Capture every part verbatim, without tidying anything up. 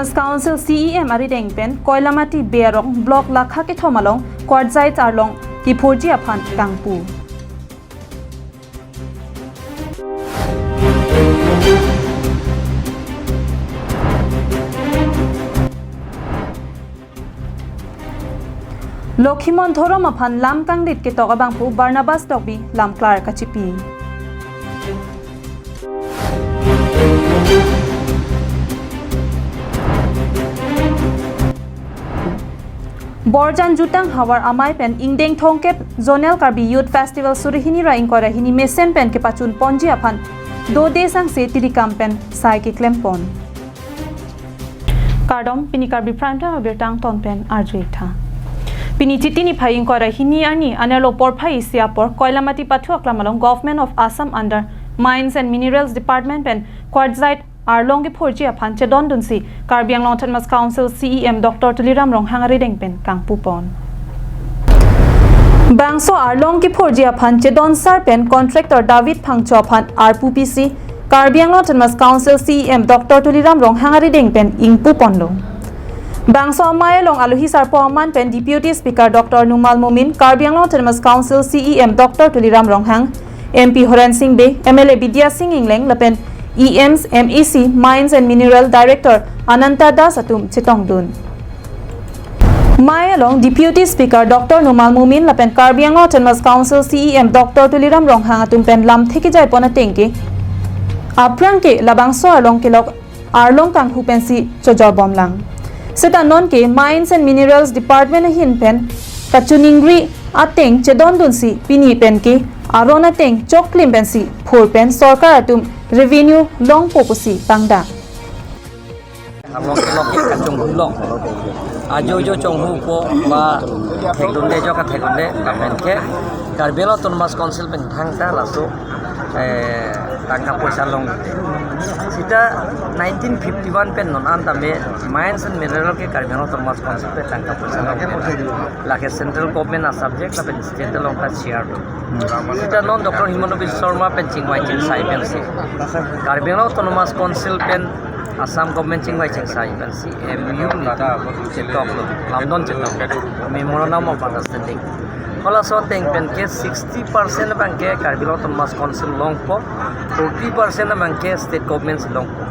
Council C E M arideng pen Koilamati Berong Block Lakha kethom along quartzite arlong kiphurji aphan kangpu. Lokhimon Dhorom aphan lam kangrit ketok abangphu Barnabas Tokbi lamklar kachipi. Borjan Jutang Havar amei pen ingdeng thomkep Zonal Karbi Youth Festival suri hini ra ingkoi ra hini mesen pen kepachun ponji aphan dode sangse tirikam pen sai keklem pon. Kardom, pini Karbi Prime Time abirta angton pen arju-ik tha. Pini Chiti niphai ingkoi ra hini arni anerlo porphai isi apor Koilamati Pathu Aklam along Government of Assam under Mines and Minerals Department pen quartzite arlong kiphurji aphan chedondunsi Karbi Anglong Autonomous Council C E M Doctor Tuliram Ronghang arideng pen kangpu pon. Bangso arlong kiphurji aphan chedonsar pen contractor David Phangcho aphan arpu pisi Karbi Anglong Autonomous Council C E M Doctor Tuliram Ronghang arideng pen ingpu ponlo. Bangso amei along alohi sarpo aman pen Deputy Speaker Doctor Numal Momin, Karbi Anglong Autonomous Council C E M Doctor Tuliram Ronghang, M P Horen Sing Bey, M L A Bidya Sing Engleng lapen E Ms, M A C, Mines and Mineral Director Ananta Das atum chetongdun. Amei along Deputy Speaker Doctor Numal Momin lapen Karbi Anglong Autonomous Council C E M Doctor Tuliram Ronghang atum pen lamthe kejai pon ateng ke aphrang ke labangso arlong kelok arlong kanghu pensi chojor bomlang. Seta non ke Mines and Minerals Department ahin pen kachiningri ateng chedondunsi pini pen ke aron ateng choklim pensi phur pen sorkar atum revenue longpo pusi pangdak. Arlong kelok ke kachonghu long. Ajo jo chonghupo ba thekdunde jo kathekdunde lapen ke Karbi Anglong Autonomous Council pen thangta laso, eh, tangka poisa long. Seta nineteen fifty-one pen non an tame Mines and Mineral ke Karbi Anglong Autonomous Council pen tangka poisa long. Lake central government a subject lapen state along ta share do. Seta non Doctor Himanta Biswa Sarma pen chingvai chingsai pensi Karbi Anglong Autonomous Council pen Assam government chingvai chingsai pensi M U ni chetok lo, lamdon chetok, Memorandum of Understanding. Halaso ateng pen ke sixty percent abang ke Karbi Anglong Autonomous Council longpo, forty percent abang ke state government si longpo.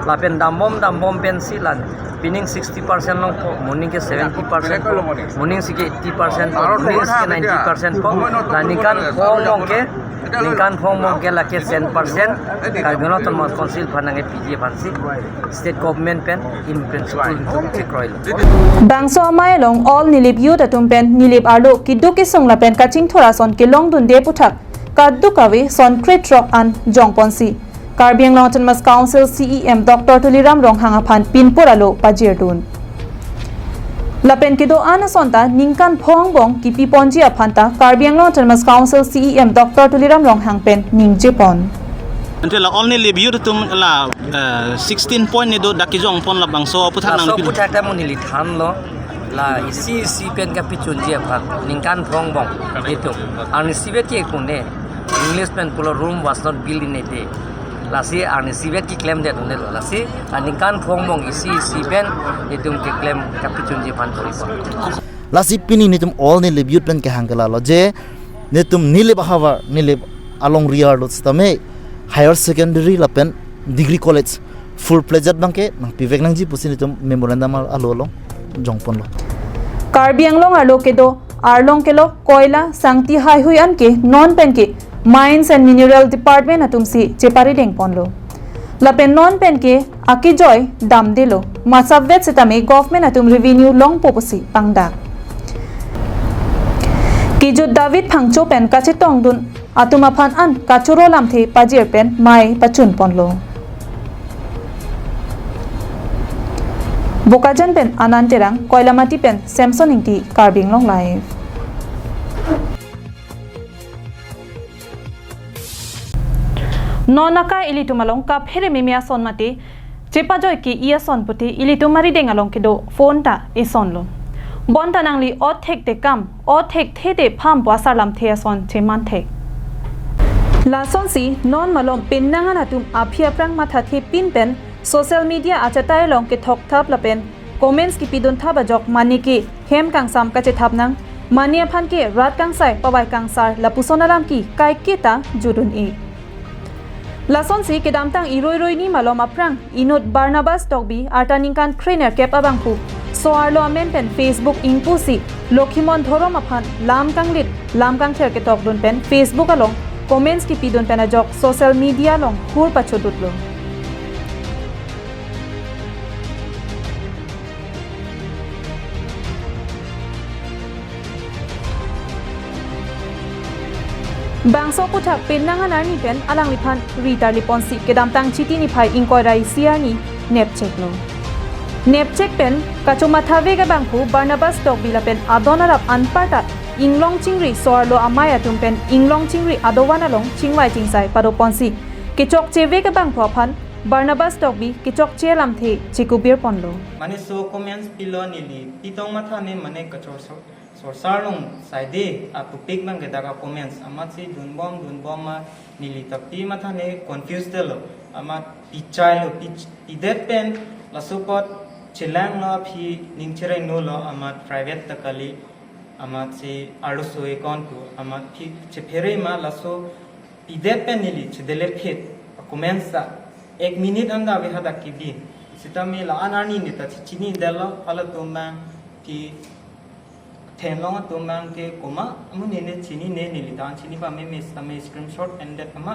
Lapen dambom dambom pensi lan pining sixty percent longpo, moning ke seventy percent po, moning si ke eighty percent po, moning si ke ninety percent po, la ningkan phongbong ke, ningkan phongbong ke lake cent percent Karbi Anglong Autonomous Council aphan nangkepiji aphansi state government pen in principle itum chekroilo. Bangso amei along all Nilip youth atum pen Nilip arlo keduk kesung lapen kachingthur ason kelongdunde aputhak kadokave son krethrok an jongponsi Karbi Anglong Autonomous Council C E M Doctor Tuliram Ronghang aphan pinpur alo pajirdun. Lapen kedo-an ason ta ningkan phongbong kipi ponji aphan ta Karbi Anglong Autonomous Council C E M Doctor Tuliram Ronghang pen ningjepon. Ante la all Nilip youth atum la, eh, sixteen point ni do dak kejongpon labangso aputhak nang laso pin- aputhak ta mo neli thanlo. La isi isi pen kapachunji aphan ningkan phongbong itum. Arnisi vet ke kune English pen pulo Rome was not built in a day. Lasi arnisi vet keklemdet un-elo. Lasi la ningkan phongbong isi isi pen itum keklem kapachunji aphan thoripo. Lasi pini netum all Nilip youth pen kehang ke lalo je netum Nilip ahavar, Nilip alongri arlo sitame higher secondary lapen degree college full fledged abang ke nangpivek nangji pusi netum memorandum alo along jongponlo. Karbi Anglong arlo kedo arlong kelok koila sangti haihui an ke non pen ke Mines and Mineral Department atumsi cheparideng ponlo. Lapen non pen ke akejoi damdelo. Masavet sitame government atum revenue longpo pusi pangdak. Kejut David Phangcho pen kachetongdun atum aphan an kachoro lamthe pajir pen mei pachun ponlo. Bokajan pen Anand Terang, Koilamati pen Samson Ingti, Karbi Anglong Live. Non akai ilitum along kaphere meme ason mate chepajoi ke-i ason pute ilitum arideng along kedo phone ta esonlo. Bonta nangli othek tekam, othek thete pham pu asar lamthe ason cheman thek. Lasonsi non malom pinnangan atum aphi aphrang mathathe pin pen Social media achetai along kethokthap lapen comments kipidunthap ajok mane ke hem kangsam kachethap nang, mane aphan ke rat kangsai pavai kangsar lapuson alam ke kaiketa judun-e. Lasonsi kedamtang irui rui ni malom aphrang inut Barnabas Tokbi arta ningkan krenerkep abangphu so-arlo amen pen Facebook ingpusi Lokhimon Dhorom aphan lam kanglit lam kangther ketokdun pen Facebook along comments kipidun pen ajok social media along hur pachodutlo. Bangso aphuthak penang an arni pen alangliphan ri tarliponsi kedamtang Chiti niphai ingkoi ra isi arni nepcheklo. Nepchek pen kachomathave abangphu Barnabas Tokbi lapen adon arap anparta inglong chingri so-arlo amei atum pen inglong chingri adovan along chingvai chingsai padoponsi kechokcheve abangphu aphan Barnabas Tokbi kechokche alamthe chekubirponlo. Mane so comments pilo neli pitong mathane mane kachor so sorsar along saide a topic abang ke dak a comments amatsi dunbom dunbom ma neli ta pi mathane confused lo amat pichailo pich pidet pen laso apot chelanglo aphi ning cherengno lo amat private ta kali amatsi arloso account pu amat phi chephere ma laso pidet pen neli chedelet phit comments ta ek minute anda ave hadak kibin sitame la-an arni ne ta chechinidetlo halatum abang ke thenlong atum abang ke koma amonit ne chinine neli ta chinipame me sitame screenshot endet ama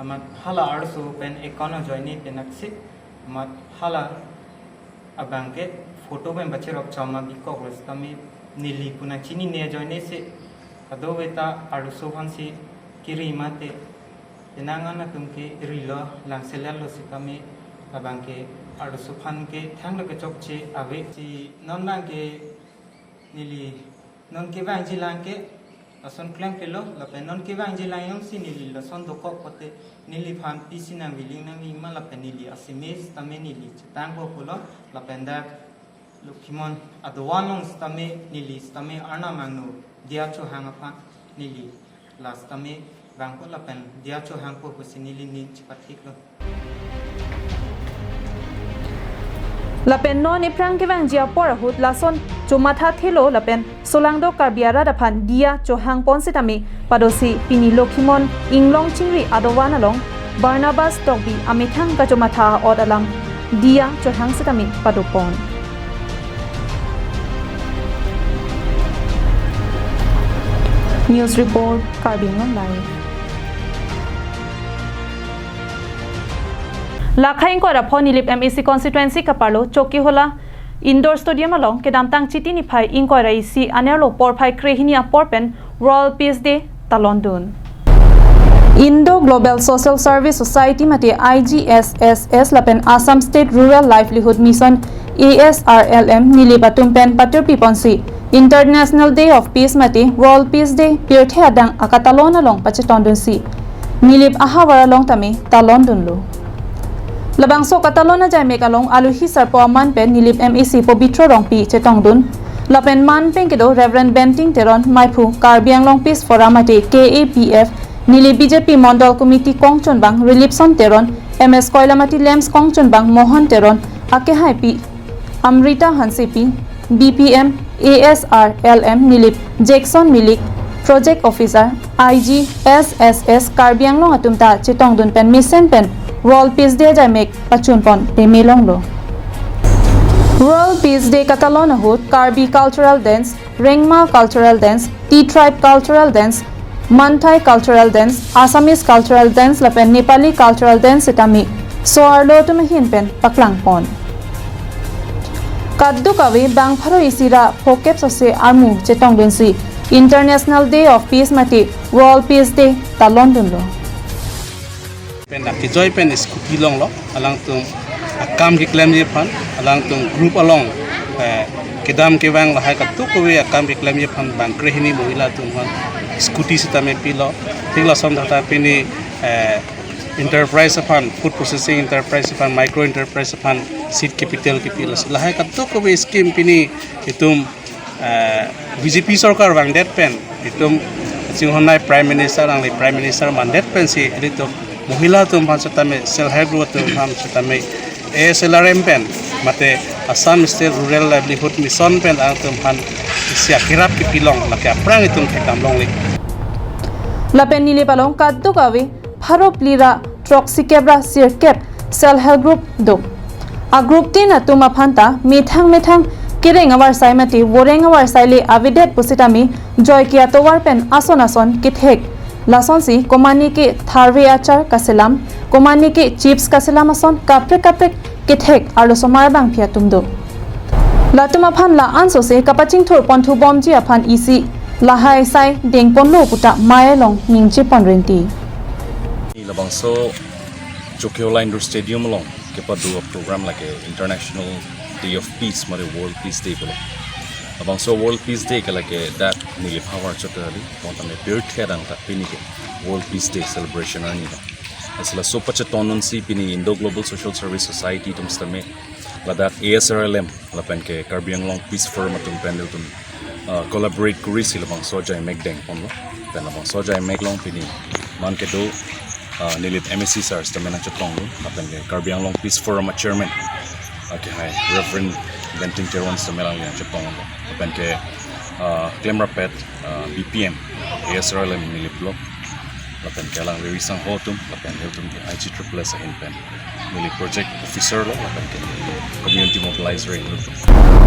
amat hala arloso pen account ajoine pen aksi amat hala abang ke photo pen bacherok chama bikoklo sitame neli pu nangchinine ajoine si kadokave ta arloso aphansi kiri mate penang an atum ke rilo langseletlo sitame abang ke arloso aphan ke thanglo kechokche ave si non abang ke neli non kevangji lang ke lason klemklelo lapen non kevangji lang jongsi neli lason dokok pote neliphan pisi nangviling nangvi ma lapen neli asime sitame neli chetangpo pulo lapen dak Lokhimon adovan along sitame neli sitame arnam angno diya chohang aphan neli la sitame vangpo lapen diya chohangpo pusi neli ning chepathiklo. Lapen non ephrang kevangji apor ahut lason chomathathelo lapen solangdo Karbi arat aphan diya chohangpon sitame padosi pini Lokhimon inglong chingri adovan along Barnabas Tokbi amethang kachomatha ot alam diya chohang sitame padopon. News report, Karbi Anglong Live. Lakha ingkoi ra pho Nilip M A C constituency kaparlo Chokihola Indoor Stadium along kedamtang Chiti niphai ingkoi ra isi anerlo porphai krehini apor pen World Peace Day talondun. Indo Global Social Service Society mate I G S S S lapen Assam State Rural Livelihood Mission A S R L M Nilip atum pen patirpiponsi International Day of Peace mate World Peace Day pirthe adang akatalon along pachetondunsi Nilip ahavar along tame talondunlo. Labangso katalon ajaimek along aluhi sarpo aman pen Nilip M A C Pobitro Rongpi chetongdun. Lapen man pen kedo Reverend Benting Teron maiphu Karbi Anglong Peace Forum mate K A P F Nilip B J P Mondol Committee kongchunbang Rilipson Teron, M S Koilamati Lamps kongchunbang Mohon Teron, akehaipi Amrita Hansepi, B P M, A S R L M Nilip, Jackson Milik, Project Officer, I G S S S Karbi Anglong atum ta chetongdun pen mesen pen World Peace Day ajaimek pachunpon peme longlo. World Peace Day katalon ahut Karbi Cultural Dance, Rengma Cultural Dance, Tea Tribe Cultural Dance, Manthai Cultural Dance, Assamese Cultural Dance lapen Nepali Cultural Dance sitame so-arlo atum ahin pen paklangpon. Kadokave bang pharo isi ra phokep sose armu chetongdunsi International Day of Peace mate World Peace Day talondunlo. Pen akejoi pen scooty longlo, alangtum akam keklemji aphan, alangtum group along, eh, kedam kevang lahai kadokave akam keklemji aphan bang krehini mohila atum aphan scooty sitame pilo. Thik lason thata pini, eh, enterprise aphan, food processing enterprise aphan, micro enterprise aphan seed capital kepilo. Lahai kadokave scheme pini itum eh, B J P sorkar vangdet pen, itum chinghonnei Prime Minister, alangli Prime Minister mandet pensi, ilitum mohila atum aphan sitame, self help group atum aphan sitame, A S L R M pen mate Assam State Rural Livelihood Mission pen alangtum aphan isi akerap kepilong lake aphrang itum thekdam longle. Lapen Nilip along kadokave pharo phli ra throksi kep ra sirkep self help group do. A group tin atum aphan ta methang methang kereng avarsai mate voreng avarsai le avedet pusitame joike atovar pen ason ason kethek. Lasonsi komane ke tharve achar kaselam, komane ke chips kaselam ason kaprek kaprek kethek arlosomar abangpi atum do. Latum aphan la-an sose kapachingthur ponthu bomji aphan isi lahai sai dengponlo puta mei along ningje pon rinti. Labangso Chokihola Indoor Stadium along kepado program lake International Day of Peace mate World Peace Day pulo. Labangso World Peace Day ke lake dak Nilip havar chot kali, bonta ne birthe adang ta pini ke World Peace Day celebration arni lo. Lasi laso pacheton unsi pini Indo Global Social Service Society atum sitame ladak A S R L M lapen ke Karbi Anglong Peace Forum atum pen ilitum, uh, collaborate kurisi labangso ajaimek dengponlo. Pen labangso ajaimek along pini man kedo, uh, Nilip M A C sir sitame nangchetonglo, lapen ke Karbi Anglong Peace Forum a chairman, uh, kehai Reverend Benting Teron sitame alangli nangchetonglo, lapen ke, uh, klemrapet, uh, B P M, A S R L M Nilip Block, lapen ke alangli risangho atum, lapen ilitum ke I G triple S ahin pen Nilip project officer lo, lapen ke community mobilizer ilitum.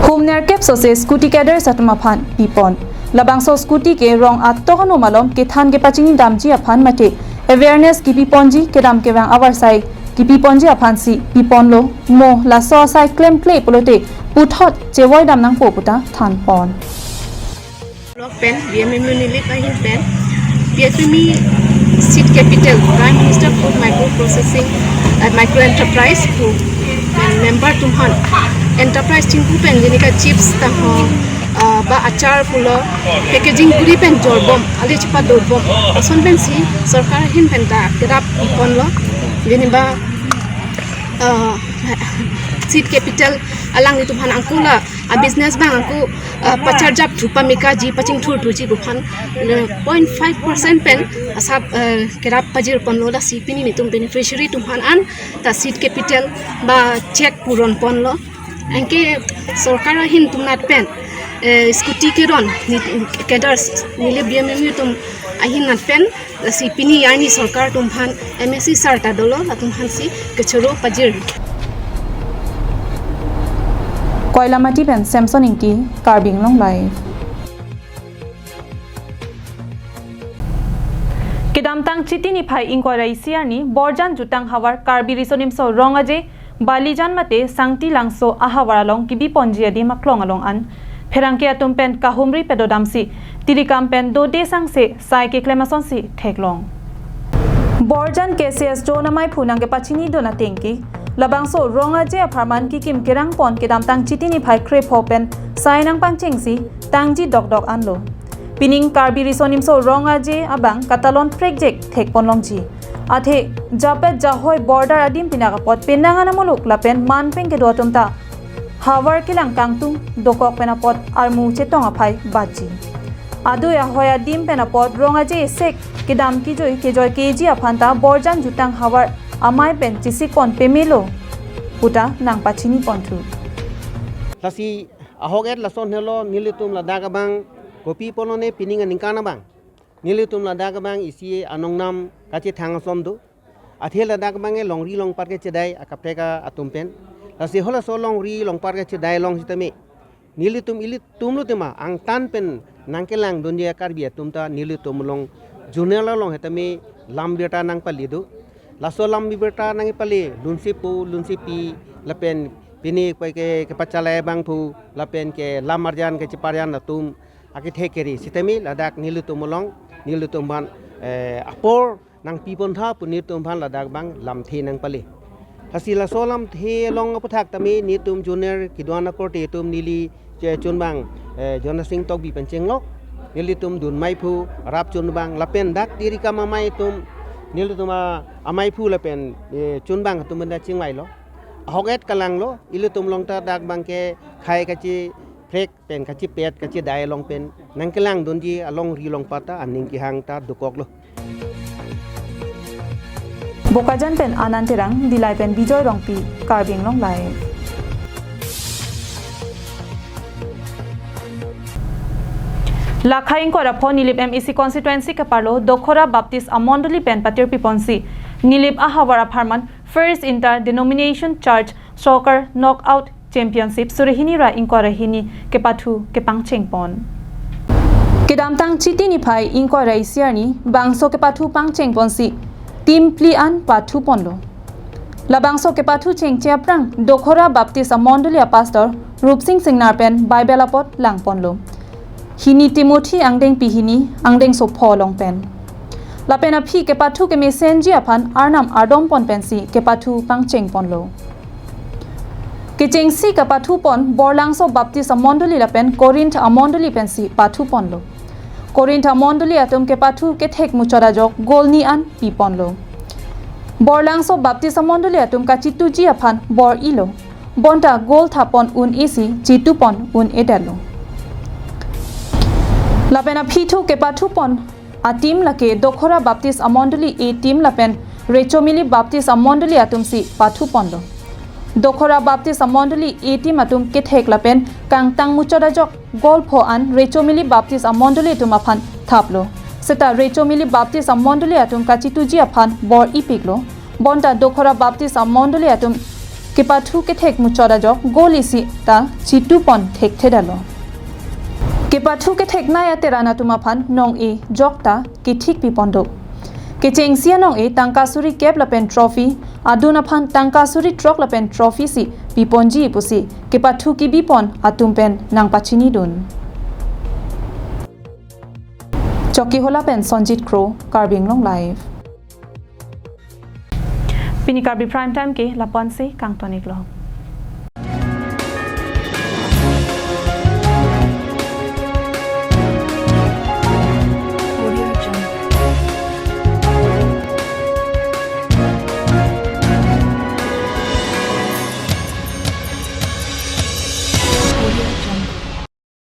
Hum nerkep sose scooty cadres atum aphan pipon. Labangso scooty ke rong atok anum alom kethan kepachini damji aphan mate awareness kepiponji kedam kevang avarsai kepiponji aphansi piponlo, mo laso asai klemkle pulote puthot chevoi dam nangpo puta thanpon. Block pen, B M M U Nilip ahin pen, P F M E Seed Capital, Prime Minister Food Micro Processing, uh, Micro Enterprise pu, pen member atum aphan enterprise chingpu pen, jenika chips ta ho, uh, ba achar pulo, packaging kuri pen jorbom, ale chepadobom, ason pensi sorkar ahin pen ta kerap ponlo, jeniba, uh, Seed Capital alanglitum aphan angkula a business abang ako, ah, pacharjap thu pamekaji pachingthur thuji aphan, eh, point five percent pen asap, eh, kerap pajir ponlo, lasi pini nelitum beneficiary atum aphan an ta seed capital ba cheque puron ponlo. Anke sorkar ahin atum nat pen, eh, scooty keron ni cadres Nilip B M M U atum ahin nat pen, lasi pini arni sorkar atum aphan M A C sir ta dolo, latum aphansi kechoro pajir. Koilamati pen Samson Ingti, Karbi Anglong Live. Kedamtang Chiti niphai ingkoi ra isi arni Borjan Jutang havar Karbi Riso Nimso Rong Aje Balijan mate Sangti Langso ahavar along kebi ponji adim aklong along an pherangke atum pen kahumri pedodamsi tirikam pen dode sangse sai keklem asonsi theklong. Borjan K C S Zone amaiphu nangkepachini dun ateng ke labangso Rong Aje apharman kekim kerang pon kedamtang Chiti niphai krepho pen sai nangpangchengsi tangji dokdok anlo. Pining Karbi Riso Nimso Rong Aje abang katalon prekjek thekpon longji. Athe japet jahoi border adim pinak apot penang anamuluk lapen manpeng kedo atum ta havar kelang kangtung dokok pen apot armu chetong aphai batji. Adui ahoi adim pen apot Rong Aje esek kedam kejoi kejoi keji aphan ta Borjan Jutang havar amei pen chesik pon pemelo puta nangpachini ponthu. Lasi ahok et lason helo nelitum ladak abang kopi ponlone pining aningkan abang. Nelitum ladak abang isi anongnam kachethang ason do. Athe ladak abang e longri longpat kechedai akaprek atum pen. Lasi halaso longri longpat kechedai along sitame nelitum ilitum lo tema angtan pen nangkelang dunji Karbi atum ta nelitum along zonal along hetame lam birta nangpali do. Laso lam birta nangpali lunsi pu, lunsi pi, lapen pini koi ke, kepachalai abangphu, lapen ke lam arjan kecheparjan atum akethe keri sitame ladak nelitum along, nelitum aphan, eh, apor nangpi pontha pu nelitum aphan ladak abang lamthe nangpali. Lasi laso lamthe along aputhak tame nelitum junior kedo-an akorte atum neli che chunbang, eh, Jona Sing Tokbi pen chenglok, nelitum dun maiphu rap chunbang lapen dak tirikam amei atum, nelitum a, amaiphu lapen, eh, chunbang atum pen ta chingvailo. Ahok et kalanglo, ilitum along ta dak abang ke khai kacheprek pen kachepet kachedai along pen nangkelang dunji alongri longpat ta aning kehang ta dokoklo. Bokajan pen Anand Terang, Dillai pen Bijoy Rongpi, Karbi Anglong Live. Lakha ingkoi ra pho Nilip M A C constituency keparlo Dokhora Baptist amondoli pen patirpi ponsi Nilip ahavar apharman First Inter Denomination Church Soccer Knockout Championship suri hini ra ingkoi ra hini kepathu kepangcheng pon. Kedamtang Chiti niphai ingkoi ra isi arni bangso kepathu pangcheng ponsi team phli an pathu ponlo. Labangso kepathu chengche aphrang Dokhora Baptist amondoli apastor Rupsing Singnar pen Bible apot lang ponlo. Hini Timothy angdengpi hini angdengso pho along pen. Lapen aphi kepathu kemesenji aphan arnam ardom pon pensi kepathu pangcheng ponlo. Kechengsi kepathu pon Borlangso Baptist amondoli lapen Corinth amondoli pensi pathu ponlo. Corinth amondoli atum kepathu kethek muchot ajok goal ni an pi ponlo. Borlangso Baptist amondoli atum kachituji aphan bor-ilo. Bonta goal thap pon un-esi chitu pon un-edetlo. Lapen aphi thu kepathu pon a team lake Dokhora Baptist amondoli A team lapen Rechomili Baptist amondoli atumsi pathu ponlo. Dokhora Baptist amondoli A team atum kethek lapen kangtang muchot ajok goal pho an Rechomili Baptist amondoli atum aphan thaplo. Seta Rechomili Baptist amondoli atum kachituji aphan bor-ipiklo. Bonta Dokhora Baptist amondoli atum kepathu kethek muchot ajok goal isi ta chitu pon thekthedetlo. Kepathu kethek nai ateran atum aphan nong-e jok ta kethik pi pon do. Kechengsi anong-e tangka suri kep lapen trophy, adun aphan tangka suri throk lapen trophy si pi ponji pusi kepathu kebi pon atum pen nangpachinidun. Chokihola pen Sonjit Kro, Karbi Anglong Live. Pini Karbi Prime Time ke lapu-ansi kangton-iklo.